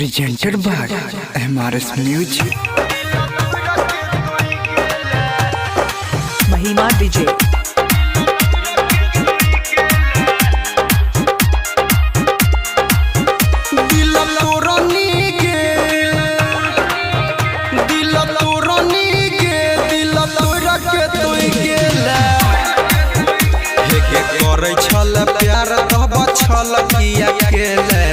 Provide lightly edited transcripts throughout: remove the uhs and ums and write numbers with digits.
Presented by MRS Music. Mahima DJ. दिल तोरनी के, दिल तोरनी के, दिल तोरा के तोइ गेला। हे के करै छल प्यार तब छल किया केले,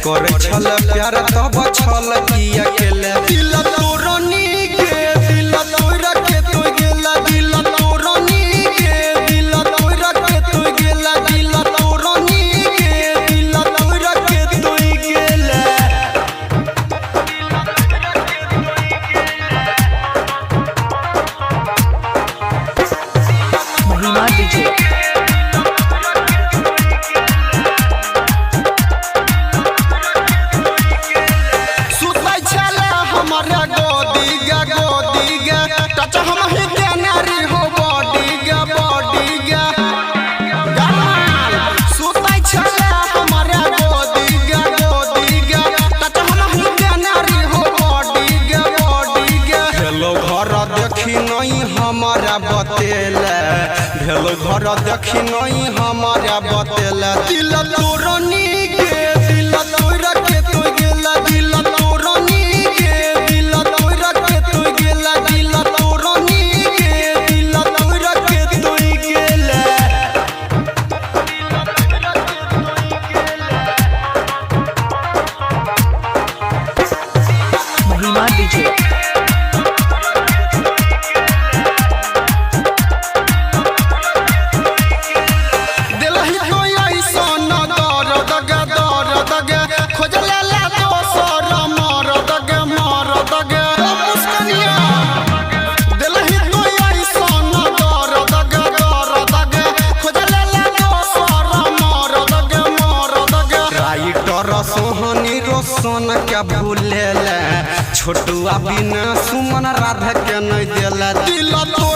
करै छल प्यार तब छल किया केले। दिल तोरनी के, दिल तोरा के तोइ गेला। दिल तोरनी के, दिल तोरा के तोइ गेला। दिल तोरनी के, दिल तोरा के तोइ गेला। Mahima DJ. सुतै छले हमरा गोदी गे, गोदी गे, टच हम ही देने री हो बॉडी गे, बॉडी गे। गमाल सुतै छले हमरा गोदी गे, गोदी गे, टच हम ही देने री हो बॉडी गे, बॉडी गे। भेलो घर देखी नहीं हमारा बतेले, भेलो घर देखी नहीं हमारा बतेले। दिल तोरनी के, दिल तोरा के तोइ गेला। दिल तोरनी के, दिल तोरा के तोइ गेला। दिल तोरनी के, दिल तोरा के तोइ गेला। Mahima DJ. दिलही तो ऐसन दर्द गे, दर्द गे, खोज ले ले दोसर मर्द गे, मर्द गे। ओ मुस्कनिया। दिलही तो ऐसन दर्द गे, दर्द गे, खोज ले ले दोसर मर्द गे, मर्द गे। राइटर सोहनी रोशन के भूले ले, छोटुआ बिना सुमन राधा के नहीं देला। दिल तो